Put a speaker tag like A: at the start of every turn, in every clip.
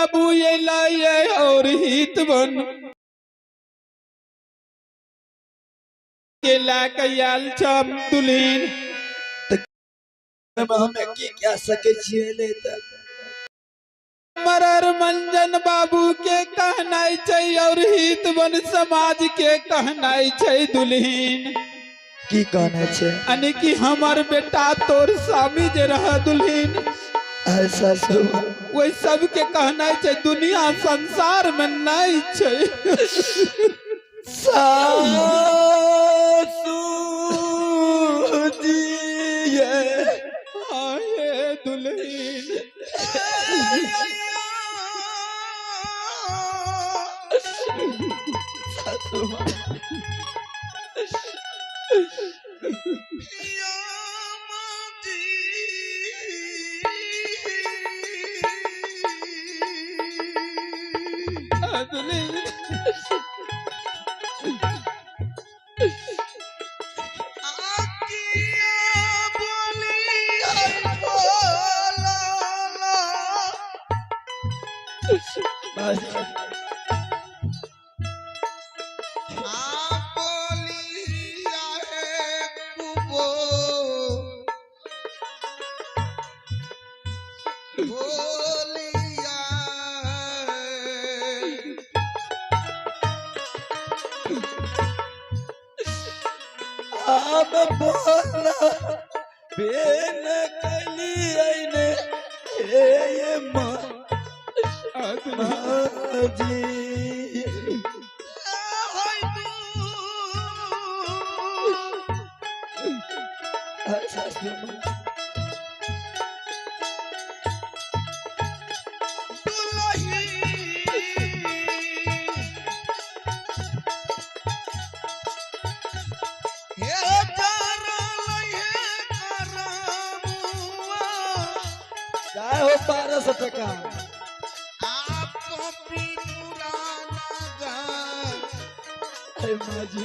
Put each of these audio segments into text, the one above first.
A: बाबू एला ये और हित बन के लए के आयल छम दुल्हीन।
B: हमे की कह सकै छियै ले तऽ
A: मरर मंजन बाबू के कहनाइ छै और हित बन समाज के कहनाइ छै दुल्हीन।
B: की कहने छै?
A: यानी कि हमर बेटा तोर स्वामी जे रह दुल्हीन,
B: ऐसा सब
A: ओहि सबके कहनाइ छै दुनिया संसार में नहीं छै।
B: सासू जी ये
A: हाँ ये दुल्हीन।
B: सासू माँ।
A: हाँ, दुल्हीन।
B: बस आब बोला बेन कलियै ने हे ये माँ
A: हाँ, दुल्हीन।
B: जी। सासू माँ। जाय हो 1200 टका। अरे माँ जी।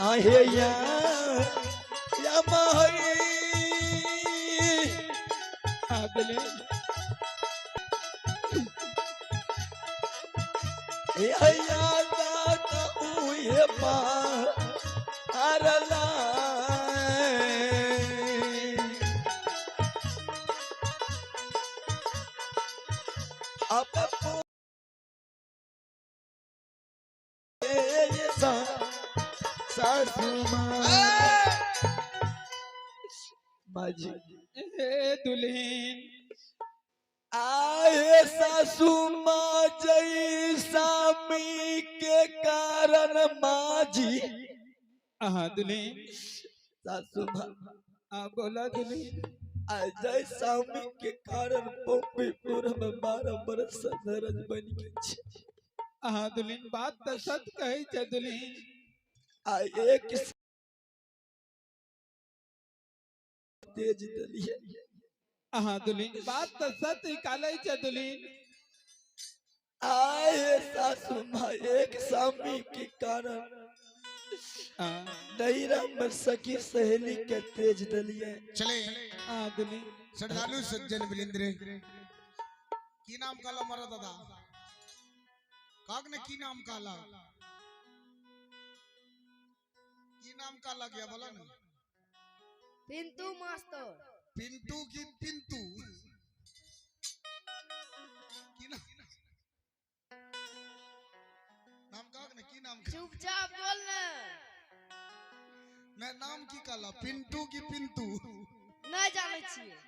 B: आहे या या माई।
A: हाँ, दुल्हीन।
B: या या दाता उहे माँ अरला। अब सासू माँ माँ जी।
A: हे दुल्हीन।
B: आए सासू माँ जैसा मी के कारण माँ जी।
A: हाँ दुल्हीन।
B: सासू माँ।
A: हाँ बोला दुल्हीन।
B: जय स्वामी के कारण पम्पीपुर में 12 बरस धरज बन के छै।
A: हाँ दुल्हीन, बात तो सच कहै छै दुल्हीन।
B: आ एक तेज देलियै।
A: हाँ दुल्हीन, बात तो सच निकालै छै दुल्हीन।
B: आए सासू माँ एक स्वामी के कारण
A: हाँ।
B: नैरा में सखी सहेली के तेज देलियै।
C: चले।
A: हाँ दुल्हीन।
C: श्रद्धालु सज्जन वृंद्र, की नाम काला मारा दादा काग ने की नाम काला, की नाम काला गया बोला ना?
D: पिंटू मास्टर।
C: पिंटू की पिंटू की नाम, नाम काग ने की नाम?
D: चुपचाप बोल ना।
C: मैं नाम की काला, पिंटू की पिंटू?
D: नहीं जाने छियै,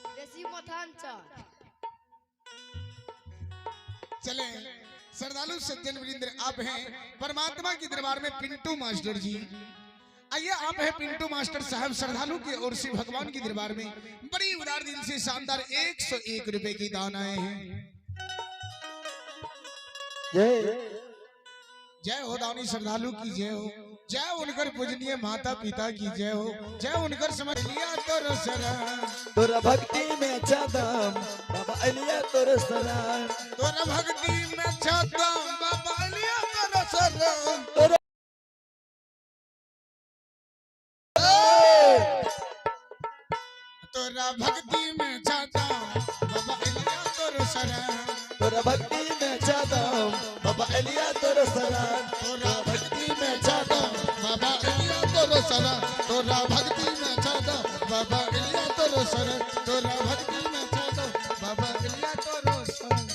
D: बेसी मथान चल।
C: चले श्रद्धालु सज्जन वृंद्र, आप हैं परमात्मा के दरबार में पिंटू मास्टर जी। आइए, आप हैं पिंटू मास्टर साहब श्रद्धालु की ओर से भगवान के दरबार में बड़ी उदार दिल से शानदार 101 रुपए की दान आए हैं।
B: जय
C: जय हो दानी श्रद्धालु की जय हो, जय उनकर पूजनीय माता पिता की जय हो, जय उनकर समझ लिया तोर शरण।
B: तोरा भक्ति में छदम बाबा अलिया तोर शरण।
C: तोरा भक्ति में छदम बाबा अलिया तोर शरण। तोरा भक्ति में छदम बाबा अलिया तोर शरण।
B: तोरा भक्ति में छदम बाबा अलिया तोर शरण।
C: तोरा भक्ति में छदम बाबा अलिया तोर शरण। तोरा भक्ति में छदम बाबा अलिया तोर शरण। तोरा भक्ति में छदम बाबा अलिया तोर शरण।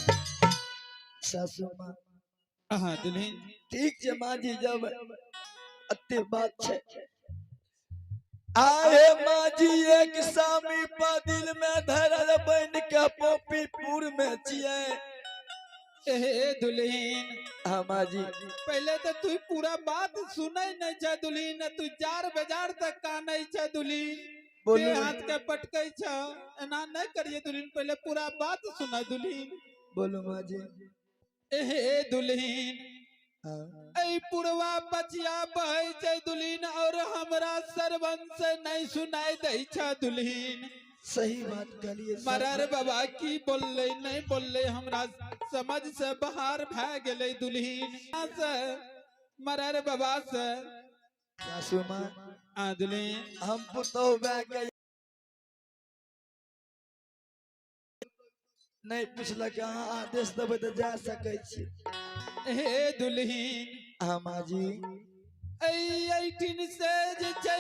B: सासू माँ
A: हाँ दुल्हन
B: ठीक छै माँ जी, जब अते बात छै आहे माँ जी एक सामी पदिल में धरल बन के पोपीपुर में छियै।
A: हे दुल्हन
B: हाँ माँ जी,
A: पहले तो तू पूरा बात सुनै नहीं छै दुल्हन, तू चार बाजार तक कानै छै दुल्हन,
B: बोलू
A: हाथ के पटकै छ, एना नहीं करिए दुल्हन, पहले पूरा बात सुना दुल्हन।
B: बोलू माँ जी।
A: हे दुल्हन
B: हाँ
A: ऐ पुरवा पछिया बहै छै दुल्हन, और हमरा सरवन से नहीं सुनाई दै छै दुल्हन।
B: सही बात कहलिए।
A: मरर बाबा की बोलले नहीं बोलले हमरा समझ से बाहर भए गेलै दुल्हन से, मरर बाबा से।
B: सासू माँ
A: आ दुल्हन
B: हम पुतोह भए के नहीं पुछलक अहाँ आदेश देबै तऽ जा सकै छी।
A: हे दुल्हन
B: हाँ माँ जी
A: ऐठिन से जे छै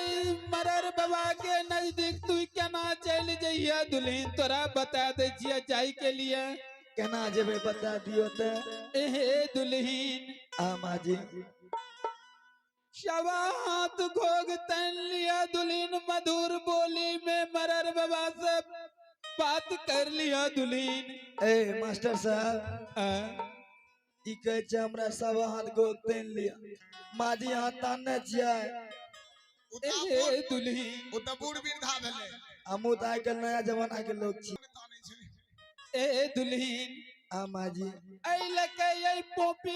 A: मरर बाबा के नजदीक तू केना चलि जइहे दुल्हन, तोरा बता दै छियै जाय के लिए।
B: केना जेबै बता दियौ तऽ।
A: हे दुल्हन
B: हाँ माँ जी
A: सवा हाथ घोग तन लिया दुल्हन, मधुर बोली में मरर बाबा से बात कर लिया दुल्हन।
B: ए मास्टर साहब ई कहै छै हमरा सवा हाथ घोग तैन लिया, माँ जी अहाँ तानने छियै।
A: हे दुल्हन
C: ओ तऽ बूढ़ वृद्धा भेलै।
B: हमहूँ तऽ आइ काल्हि नया जमाना के लोग छी।
A: ए दुल्हन
B: हाँ माँ जी
A: ऐ लके ऐ पोपी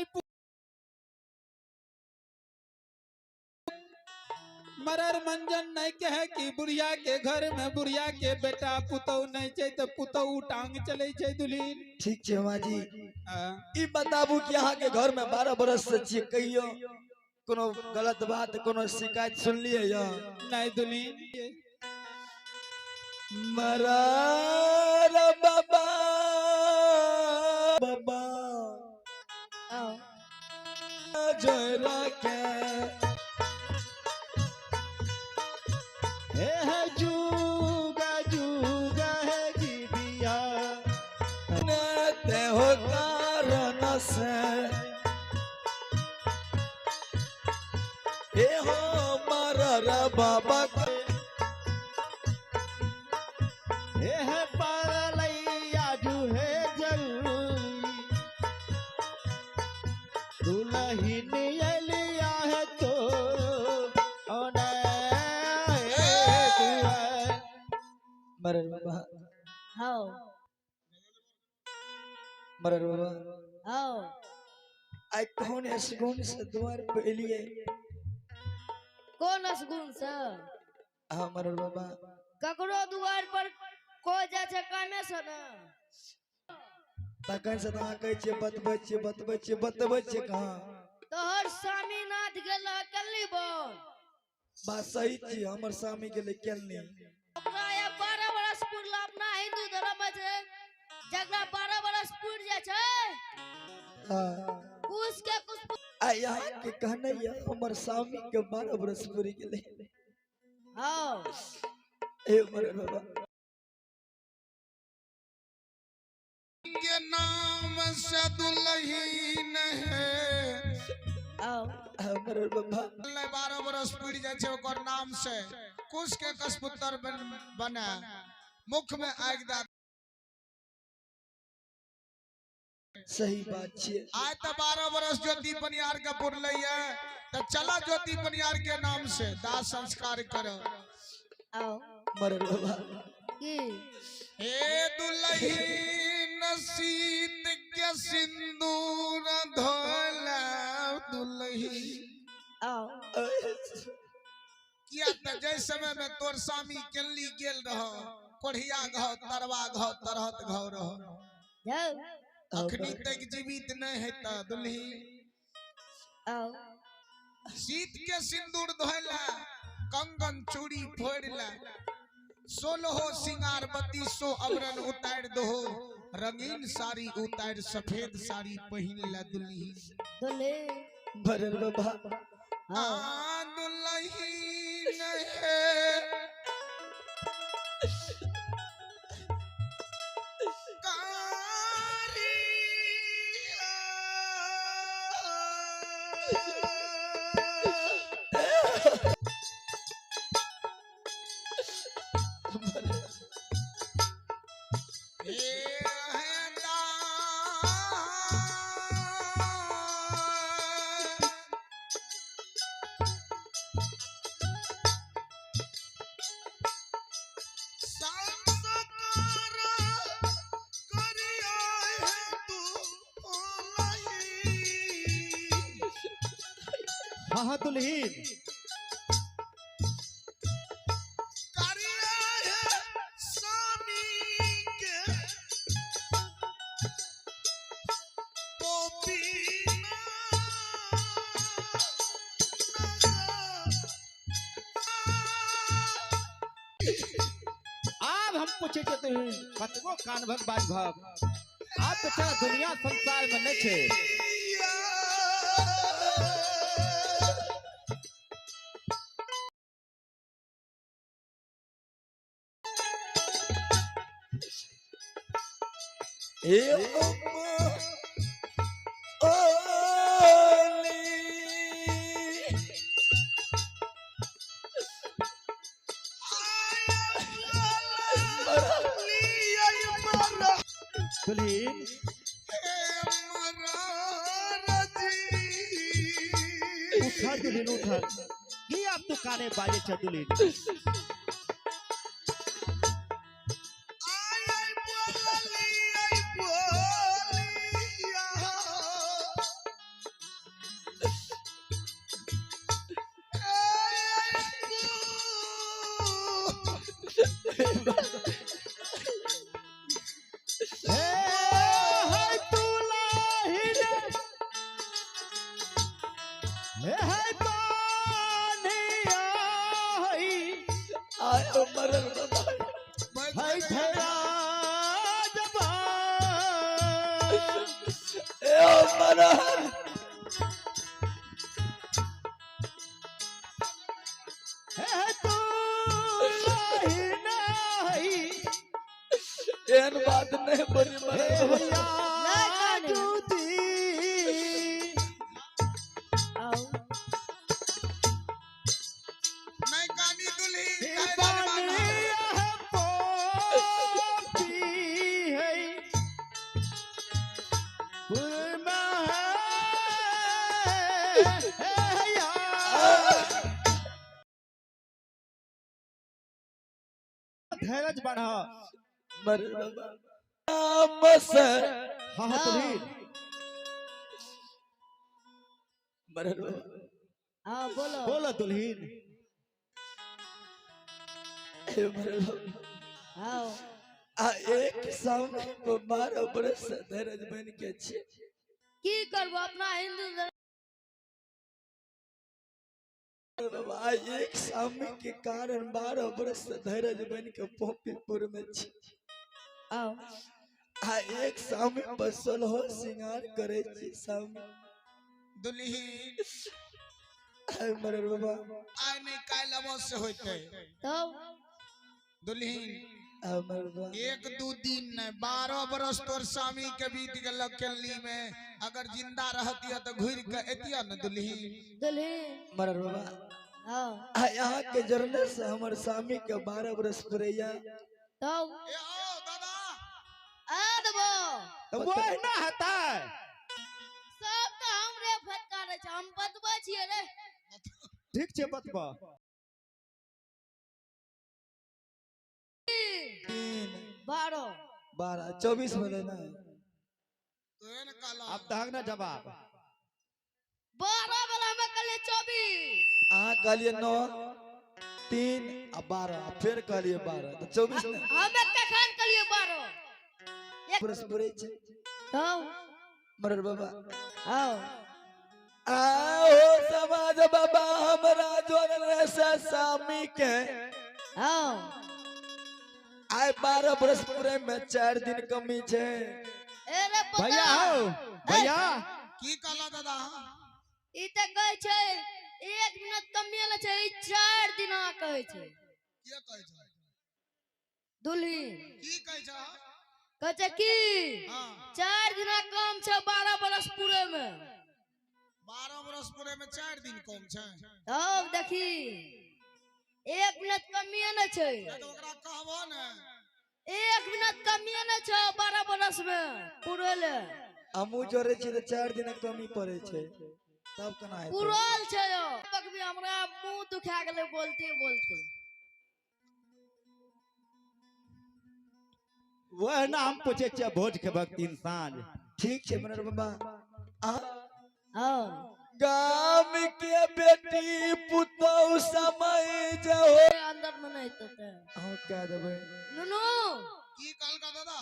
A: मरर मंजन नहीं कहे कि बुढ़िया के घर में बुढ़िया के बेटा पुतौ नहीं छै तऽ पुतौ टांग चलै छै दुल्हन।
B: ठीक छै माँ जी, ई बताबू कि अहाँ के घर में 12 बरस से छियै, कहियो कोनो गलत बात कोनो शिकायत सुनलियै या
A: नहीं दुल्हन?
B: मरर बाबा बाबा जरा के
E: हे जुगा जुगा है जीविया
B: ते हो कारण से हे हो मरर बाबा
E: हे परलैया जुहे जरूरी दुल्हन एलिया है तो
B: मरर बाबा।
D: हाँ
B: मरर बाबा
D: हाँ
B: आई कौन असगुन से द्वार पे एलिए?
D: कौन असगुन से?
B: हाँ मरर बाबा
D: ककरो दुआर पर कोई जाइ छै कामे से ना।
B: तखन से अहाँ कहै छियै बतबै छियै बतबै छियै बतबै छियै कहाँ?
D: तोहर स्वामीनाथ गेल केलनी बोल।
B: बात सही छी, हमर स्वामी गेलै केलनी।
D: ओकरा या 12 बरस पुरला, अपना हिंदू धर्म में छै जकरा 12 बरस पुर जाइ छै कुछ के कुछ।
B: आ यहाँ के कहने या हमर स्वामी के 12 बरस पुरि गेलै।
D: हाँ
B: ए मरर बाबा
C: के नाम से दुल्हन है।
B: मरर बाबा
C: 12 बरस पुर जाइ छै ओकर नाम से कुश के कशपुत्र बने मुख में आगि दा।
B: सही बात छियै।
C: आइ तऽ 12 बरस ज्योति पनियार के पुरलै है तऽ चला ज्योति पनियार के नाम से दाह संस्कार कर।
B: मरर बाबा
D: की
C: हे दुल्हन सीत के सिंदूर धोला दुल्हन। जे समय में तोर स्वामी केली गेल रह कोढ़िया घाव तरवा घाव तरहत घाव रह
D: जाओ
C: अखनी तक जीवित नहीं है त दुल्ही
D: आओ
C: शीत के सिंदूर धोला कंगन चूड़ी फोड़ला सोलहो सिंगार बत्तीसो अवरन उतार दो रंगीन साड़ी उतार सफेद साड़ी पहिन ला दुल्ही
D: दुल्ही
B: मरर बाबा
C: आ दुल्ही है
E: हाँ हाँ दुल्हीन अब हम पूछे छे दुल्हीन कतबो कान भग बाज भग आप बेचारा दुनिया संसार में नहीं छे।
B: ए ओली
E: दुल्हीन उठा दुल्हीन उठा की आप तो काने बाजे छे दुल्हीन।
B: बात नहीं बनी
E: धैर्य बढ़ा
B: मर बाबा
E: हाँ हाँ दुल्हीन
B: मर
D: हाँ बोलो
E: बोलो दुल्हीन।
D: हाँ
B: आ एक सामने को 12 बरस धैर्य बन के छे
D: की करबो अपना हिंदू धर्म
B: बाबा एक स्वामी के कारण 12 बरस धैर्य बन के पोपीपुर में छे।
D: आओ
B: आ एक स्वामी बसल हो सिंगार करे छी स्वामी
C: दुल्हीन
B: मरर बाबा
C: आइ नहीं काल्हि अवश्य होते
D: तब
C: दुल्हीन
B: मरर बाबा
C: 1-2 दिन नहीं 12 बरस तोर स्वामी के बीत गेल केली में अगर जिंदा रहतिया तो घुर के एतिया न दुल्हीन।
D: दुल्हीन
B: मरर बाबा
D: हाँ
B: आ यहाँ के जरने से हमर स्वामी के 12 बरस पुरैया
D: तब
C: ए आओ दादा
D: आ देबो
E: तो वही ना हता
D: सब तो हमरे फटकारे छै हम बतबै छियै रे।
E: ठीक छे बतबा
B: 3
D: 12
B: 12 24 भेलै ना
C: तो एन कहला
E: अब दहक ना जवाब
D: 12 वाला में कहलियै 24
B: अहाँ कहलियै 9 3 आ 12 फिर कहलिए 12 तो 24 ने।
D: हमे कखन कहलिए 12?
B: बरस पुरे छै
D: तब
B: मरर बाबा।
D: हाँ
B: आओ समाज बाबा हमरा जोरन से सामी के।
D: हाँ
B: आय 12 बरस पूरे में 4 दिन कमी छे।
D: ए रे
E: भैया हो भैया
C: की कहला दादा?
D: ई त कहै छै 1 मिनट कमी ने छै, ई 4 दिन आ कहै छै।
C: के कहै छै?
D: दुल्ही
C: की कहै छै?
D: कहै छै की
C: हां
D: 4 दिन कम छै 12 बरस पूरे में।
C: 12 बरस पूरे में 4 दिन कम छै।
D: तब देखी 1 मिनट कमी ने छै।
C: तो ओकरा कहबो ने
D: 1 मिनट कमी ने छै 12 बरस में पूरे ले।
B: हमू जोरे छी त 4 दिन कमी पड़े छै तब केना हेतै?
D: पुरल छै यौ। भी हमरा मुंह दुखा गेलै बोलते बोलते।
E: वह ना हम पूछे छियै भोज खेबक 3 साँझ।
B: ठीक छै मरर बाबा।
D: हाँ
B: गाम के बेटी पुतौ समय जहो
D: अंदर में नहीं तो
B: हम कह देबै।
D: नुनू
C: की कहलका दादा?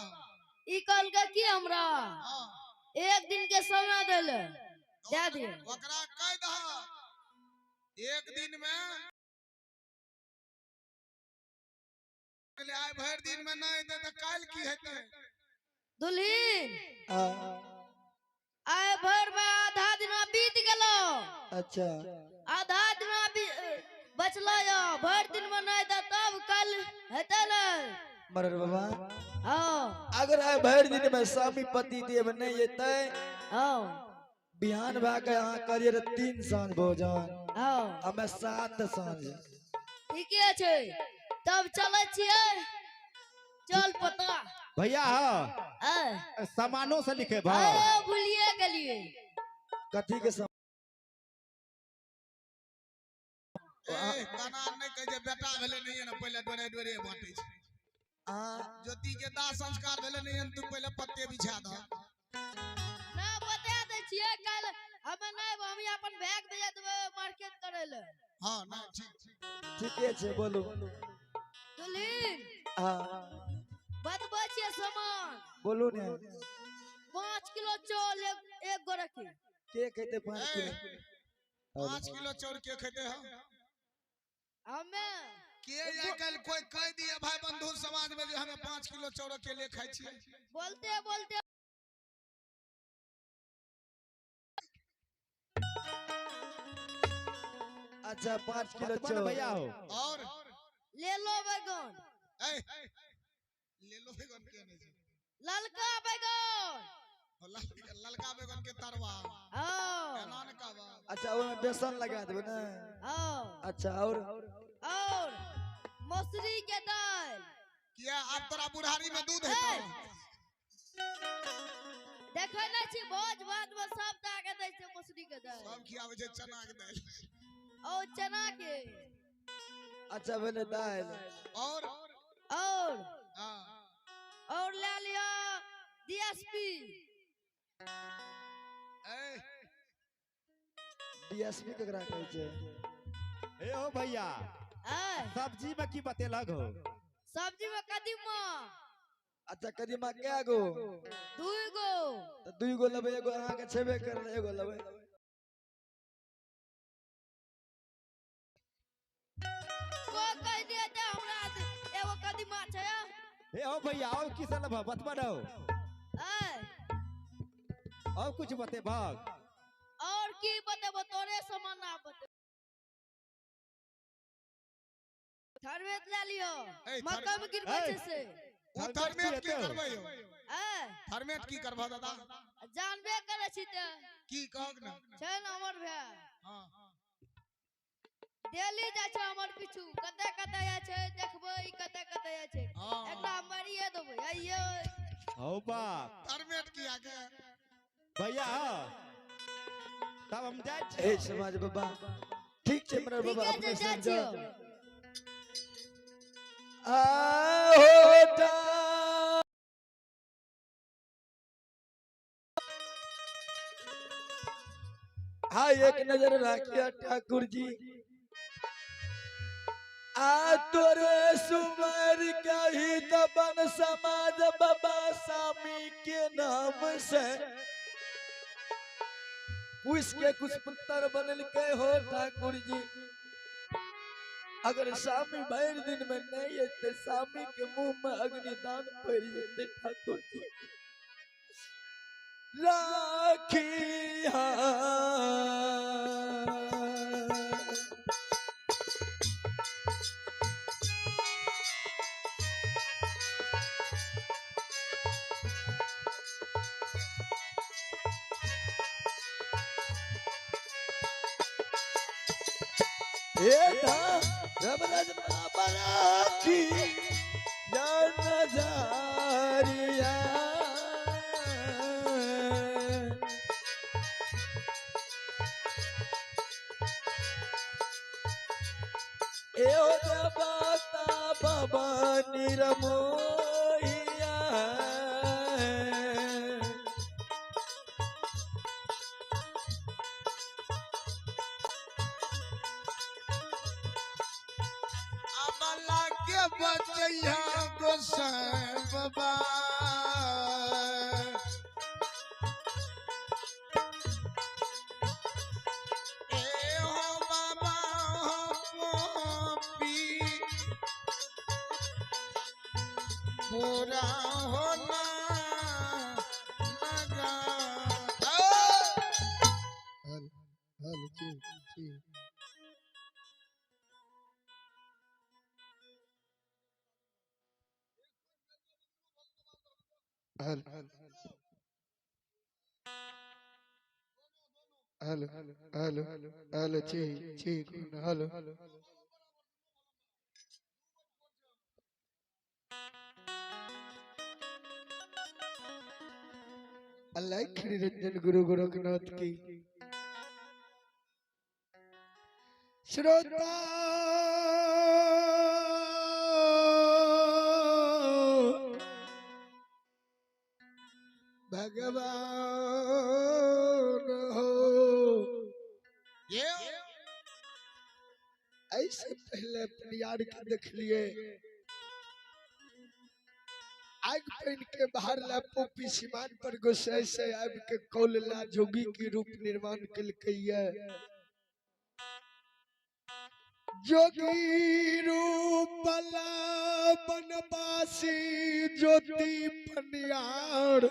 D: ई कहलका की हमरा
C: हां
D: 1 दिन के समय देले दे दे।
C: ओकरा कह दह 1 दिन में आइ भरि दिन में नहीं दे त काल की हेतै?
D: दुल्हीन आइ भरि में आधा दिन बीत गेलो।
B: अच्छा
D: आधा दिन बचलो यो, भरि दिन में नहीं दे तब कल हेतै ने
B: मरर बाबा।
D: हाँ
B: अगर आइ भरि दिन में स्वामी पति देव नहीं एतै
D: हाँ
B: बिहान भए के अहाँ करिए 3 साँझ भोजन।
D: हाँ
B: हमें 7 साँझ।
D: ठीके छै तब चलै छियै। चल पता
E: भैया हाँ सामानो से लिखे भाव
D: भूलिए गेलिए।
B: कथी के
C: काना नहीं कहे जे बेटा भेले नहीं है ना पहले डोरे डोरे बांटे छै। ज्योति के दाह संस्कार भेले नहीं है तू पहले पत्ते बिछा दह।
D: ना बता दै छियै काल हमे नहीं हम अपन बैग भेज देबै मार्केट करै ले।
C: हां ना ठीक
B: ठीके छै बोलू।
D: दुल्हीन
B: हां
D: बतबै छियै सामान
B: बोलू ने।
D: 5 किलो चावल एक गो रखी।
B: के खेते 5 किलो?
C: 5 किलो चाउर के खेते हम?
D: हमे
C: के आइ काल्हि कोई कह दिए भाई बंधु समाज में जे हमें 5 किलो चाउर अकेले खाइ छियै?
D: बोलते बोलते
B: अच्छा 5 किलो
E: बतबा
B: चाउर
E: भैया हो
C: और
D: ले लो बैगन।
C: ए ले लो बैगन के नहीं छै?
D: ललका बैगन।
C: ललका बैगन के तरवा।
D: हां
C: एना ने कहबा।
B: अच्छा ओय में बेसन लगा देबै ने?
D: हां
B: अच्छा और
D: मसूरी के दाल।
C: किया अब तोरा बुढ़ारी में दूध हेतौ?
D: देखै नै छी भोज भात में सब दा के दै छै मसूरी के दाल।
C: सब खियाबै छै चना के दाल।
D: और चना के।
B: अच्छा भेलै दाल।
C: और हां
D: और ले लियो डीएसपी।
C: ए
B: डीएसपी केकरा कहै छै?
E: ए हो भैया सब्जी में की बतेलक हो?
D: सब्जी में कदीमा।
B: अच्छा कदीमा कै गो?
D: 2 गो।
B: त 2 गो लेबै, एगो अहाँ के छेबे करलै एगो लेबै।
D: को कह दिए त हमरा एगो कदीमा छै।
E: ए हो भैया और की सब लेबह बतबा दो।
D: ए
E: और कुछ बतेबह?
D: और की बतेबो तोरे सामान ना बते। थर्मेट ले लियो मक्का में गिरबै छै से।
C: ओ थर्मेट की करबै यो?
D: ए
C: थर्मेट की करबह दादा?
D: जानबे करै छी त।
C: की कहक ने?
D: छै ने हमर भाय।
C: हां
D: डेली जाइ छै हमर पीछू, कते कते जाइ छै देखबै कते कते जाइ छै। एकरा मारिए देबै आइयो।
E: हौ बाप
C: थर्मेट की आके
E: भैया। तब हम जाइ छी।
B: ए समाज बाबा ठीक छै मरर बाबा अपने
D: जाइ छियो।
B: आहो हाँ एक नजर राखिया ठाकुर जी। आ तोरे सुमर कही तबन समाज बाबा स्वामी के नाम से कुछ के कुछ पुत्र बनल के हो ठाकुर जी। अगर स्वामी भर दिन में नहीं अते स्वामी के मुंह में अग्निदान पड़ जेते ठाकुर जी। राखी रमराज बाबा राखी नजरिया एहो बाता बाबा निरमोहिया
C: अबला के बचैया गोसाई बाबा ए हो बाबा हो पोपी पूरा हो ना नगा
F: हेलो हेलो हेलो जी जी हेलो अल्लाह निरंजन गुरु गोरखनाथ की। श्रोता भगवान हो
C: ये
F: ऐसे पहले अपने यार के देख लिए आग पहन के बाहर ला पोपी सीमान पर गुस्से से आब के कौल ला जोगी के रूप निर्माण कलकैया जोगी रूप ला बनवासी ज्योति पनियार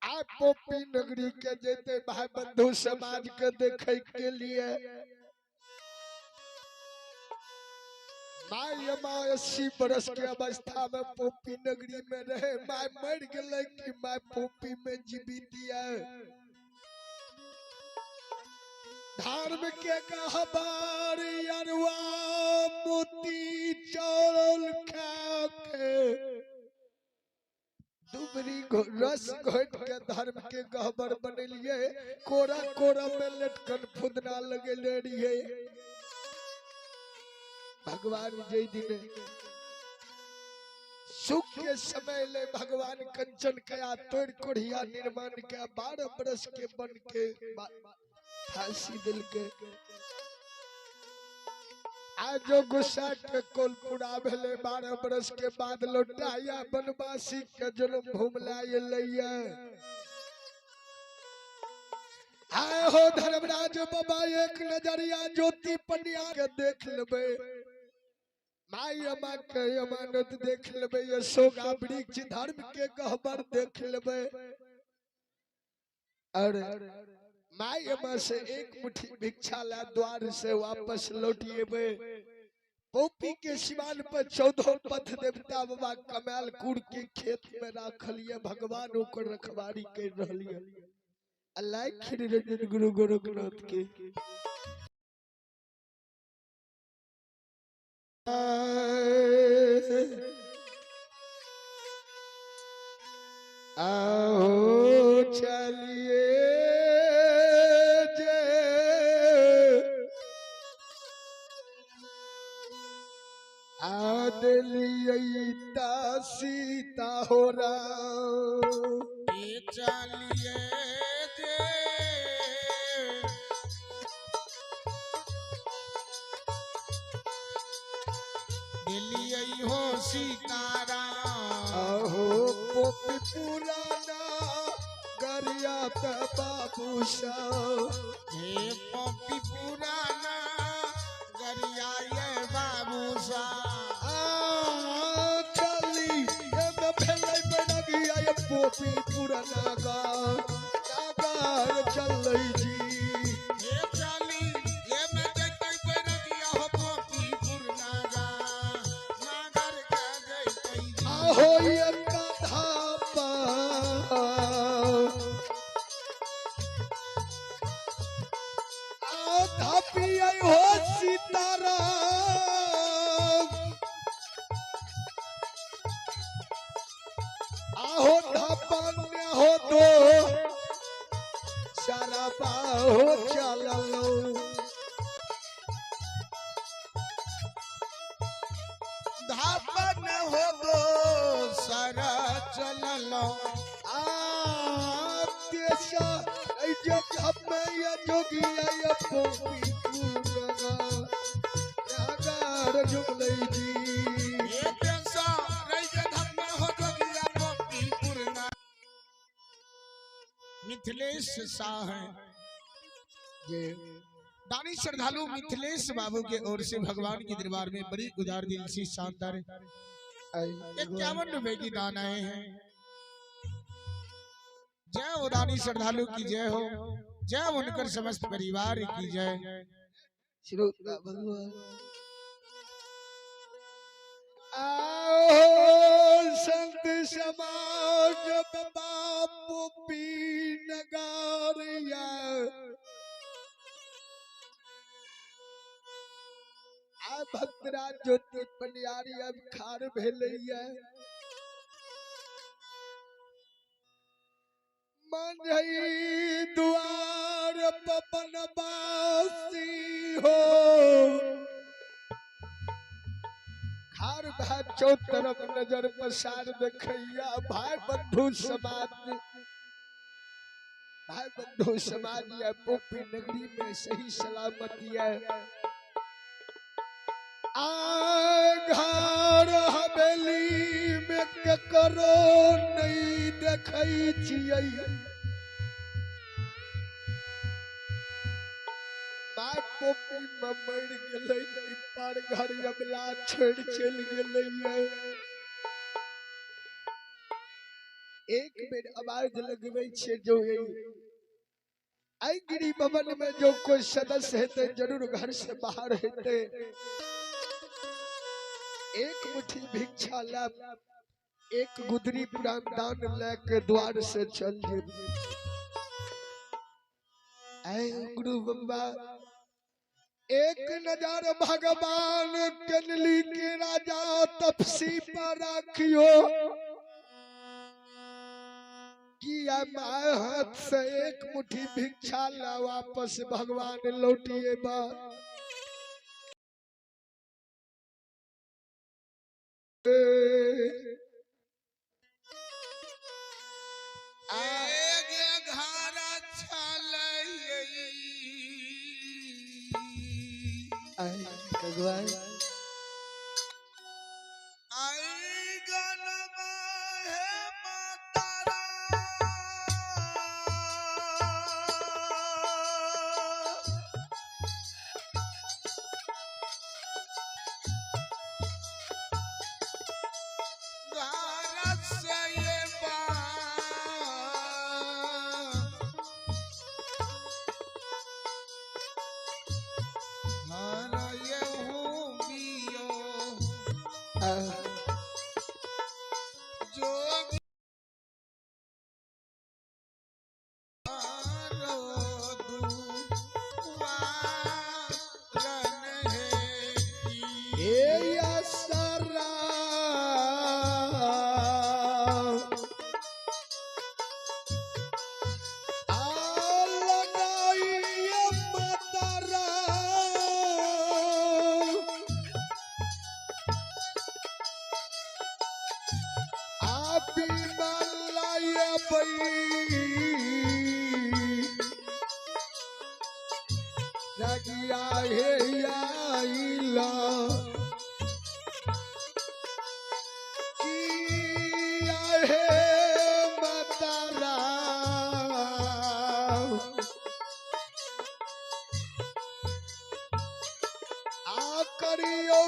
F: आप पोपी नगरी के जेते भाई बंधु समाज के देखे के लिए my माँ 80 बरस के अवस्था में पोपी नगरी में रहे my मर गए कि my पोपी में जीवित है। धर्म के गहबर अरुआ मोती चौल खा के दुबरी रस घोट के धर्म के गहबर बनेलिए कोरा कोरा में लटकन फुदना लगेले रहिए। भगवान जय दिन सुख के समय ले भगवान कंचन कया तोड़ कोढ़िया निर्माण के 12 बरस के बन के फांसी दिल के आज जो गुस्सा के कोल पूरा भेले 12 बरस के बाद लौटाया बनवासी के जन्म भूमला लैया। आए हो धर्मराज बाबा एक नजरिया ज्योति पनिया के देख लेबे माई अमा के अमानत देख लेबे अशोक वृक्ष धर्म के गहबर देख लेबे और माई अम्मा से एक मुट्ठी भिक्षा ला द्वार से वापस लौटिएबे। पोपी के सिवान पर 14 पथ देवता बाबा कमाल कुड़ के खेत में राखलिए भगवान ओकर रखवारी कर रहलिए। अल्लाह निरंजन गुरु गोरखनाथ के। आओ चलिए जे आदलियता सीता हो राम
C: ये चलिए जे सीताराम।
F: आहो पोपी पुराना गरिया त बाबू सा।
C: हे पोपी पुराना गरिया ये बाबू सा।
F: आ चली एमे भेलै बैरगिया ये पोपी पुराना गा गार चलै जी।
C: हे चली एमे जैतै बैरगिया हो पोपी पुराना गा नागर के जैतै जी।
F: आहो ये धापा आ धापी आई हो सीताराम। आहो धापन्य हो दो सारा बाहो चललो।
C: धापन हो दो सारा चललो।
F: आ देशा ऐ जे धप में ये जोगिया ये पोपी पुराना नागार जुगलै जी।
C: हे देशा रै जे धप में हो जोगिया पोपी पुराना। मिथिलेश शाह हैं
F: जे
C: दानी श्रद्धालु मिथिलेश बाबू के ओर से भगवान के दरबार में बड़ी उदार दिल से शानदार 51 रुपए की दान आए हैं। जय हो दानी श्रद्धालु की जय हो, जय उनकर समस्त परिवार की जय।
F: श्रोता भगवान आओ संत समाज बापू पी नगारिया। आ भक्तराज ज्योति पनियारी अब खार भेलैया। मंझई द्वार पवन बासी हो। खार भाई चौतरफ नजर पसार देखैया। भाई बंधु समाज, भाई बंधु समाज या पोपी नगरी में सही सलामती है। आ घर हवेली में ककरो नहीं देखै छियै। My पोपी में मरि गेलै पर घर अबला छोड़ि चलि गेलै। एक बेर आवाज लगबै छियै जो आई गिरी भवन में जो कोई सदस्य हेतै जरूर घर से बाहर हेतै। एक मुट्ठी भिक्षा ला एक गुदरी पुरान दान लेके द्वार से चल जेबै। ऐ गुरु बब्बा एक नजर भगवान कनली के राजा तपसी पर राखियो कि my हाथ से एक मुट्ठी भिक्षा ला वापस भगवान लौटिए बा। भगवान
C: आई गनमा हे माता
F: रगिया हे आइला आ करियो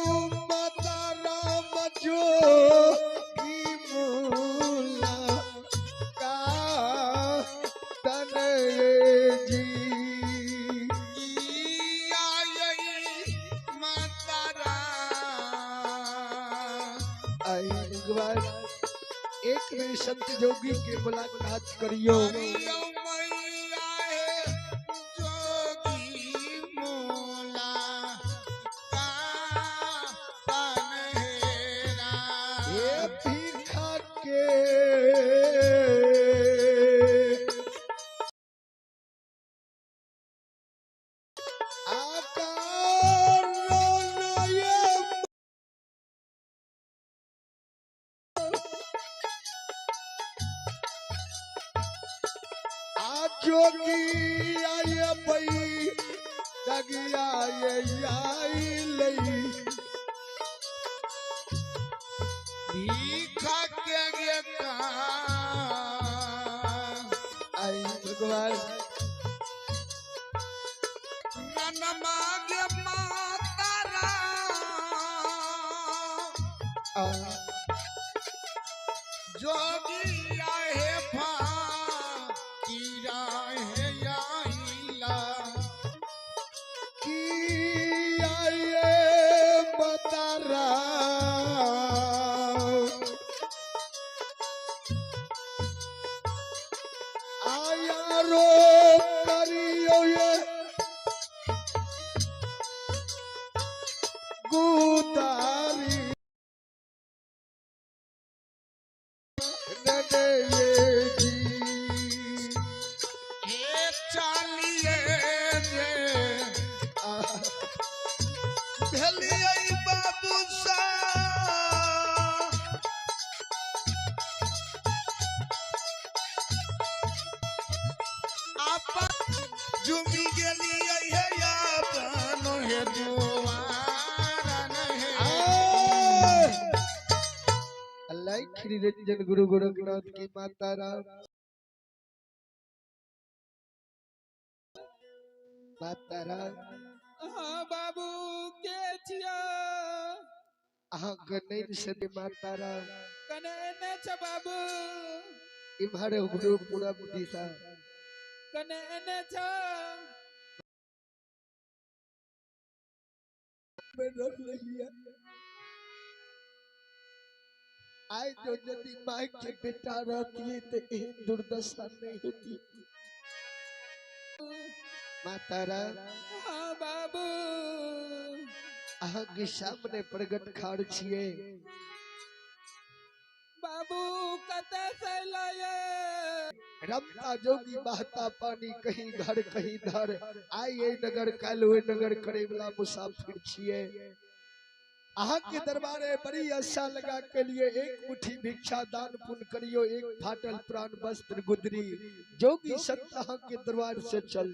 F: माता राम जोगी मुला का तनय जी।
C: माता राम
F: आई भगवान एक बेर संत जोगी के मुलाकात करियो।
C: करियो मैया हे जोगी मोला का तन हेरा।
F: ये भीखा के आकार ये आ जोगी आए पई दगिया ये आई लई
C: भीखा के गे का
F: आई भगवान
C: रन मागे माता राम
F: आ
C: जोगी आए फकीरा हे आइला।
F: की आए माता राम आया रो करियो ये गुदारी नने ये जी।
C: हे चालिए जे
F: आ
C: भेलियै बाबू सा आपन जुमी गेलियै हे अपन हे दुआरन हे।
F: अल्लाह श्री रंजन गुरु गोरखनाथ की माता राम माता राम।
A: हाँ बाबू के छिया?
F: अहाँ के नहीं से माता राम।
A: कने एने छ बाबू?
F: इम्हर गुरु पूरब दिशा।
A: कने एने छ?
F: में रह रही है। आए जो यदि माँ के बेटा रहती है तो एहन दुर्दशा नहीं होती। माता राम
A: हाँ बाबू
F: अहाँ के सामने प्रगट खाड़ छिए।
A: बाबू कते से लाए?
F: रमता जोगी बहता पानी कहीं घर कहीं धर। आइ ए नगर काल्हि ओहि नगर करे वाला मुसाफिर छिए। अहाँ के दरबारे बड़ी आशा लगा के लिए एक मुट्ठी भिक्षा दान पुण्य करियो, एक फाटल प्राण वस्त्र गुदरी। जोगी संत अहाँ के दरबार से चल।